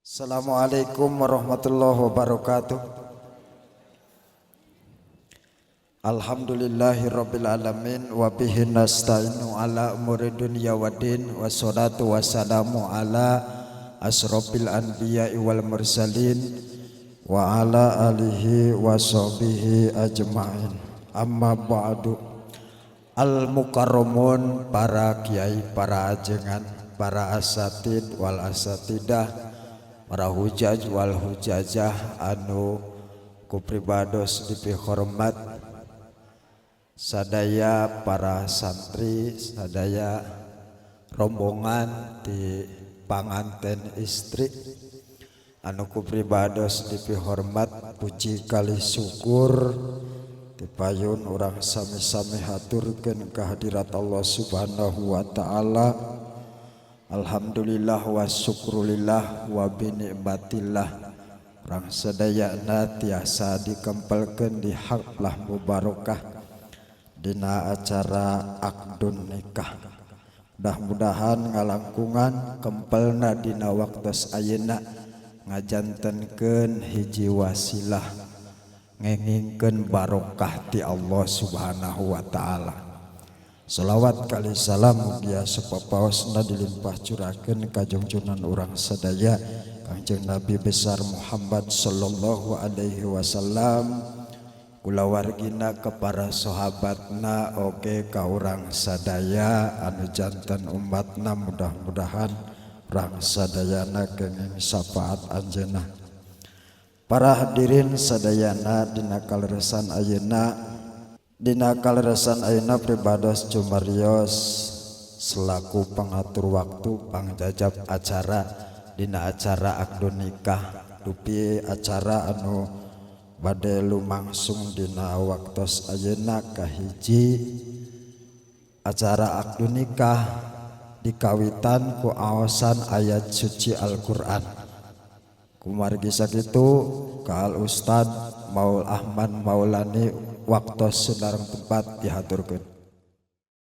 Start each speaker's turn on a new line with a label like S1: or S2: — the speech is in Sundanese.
S1: Assalamualaikum warahmatullahi wabarakatuh. Alhamdulillahirabbil alamin wa bihi nasta'inu ala umuri dunya waddin, wassalatu wassalamu ala asrofil anbiya'i wal mursalin wa ala alihi wa sahbihi ajma'in. Amma ba'du. Al mukarramun, para kiai, para ajengan, para asatid wal asatidah, para hujaj wal hujajah anu ku pribados dipihormat, sadaya para santri, sadaya rombongan di panganten istri anu ku pribados dipihormat, puji kalih syukur dipayun urang sami-sami haturkeun kehadirat Allah Subhanahu wa taala. Alhamdulillah wa syukrulillah wa bi nikmatillah, urang sadayana tiasa dikempelkeun di haflah mubarakah dina acara akdun nikah. Mudah-mudahan ngalangkungan kempelna dina waktos ayeuna ngajantenkeun hiji wasilah ngengingkeun barokah ti Allah Subhanahu wa taala. Salawat kalih salam mugia sapapaosna dilimpah curahkeun ka jungjunan urang sadaya, Kangjeng Nabi besar Muhammad sallallahu alaihi wasallam, kulawargina, ke para sahabatna, oge ka urang sadaya anu janten umatna. Mudah-mudahan urang sadayana kenging syafaat anjeunna. Para hadirin sadayana, dina kaleresan ayeuna pribados cumarios selaku pengatur waktu, pangjajab acara dina acara akdun nikah, dupi acara anu bade lumangsung dina waktos ayeuna. Kahiji, acara akdun nikah dikawitan ku aosan ayat suci Al-Qur'an. Kumargi sakitu, ka Al Ustad Maul Ahmad Maulani waktos sareng tempat dihaturkeun.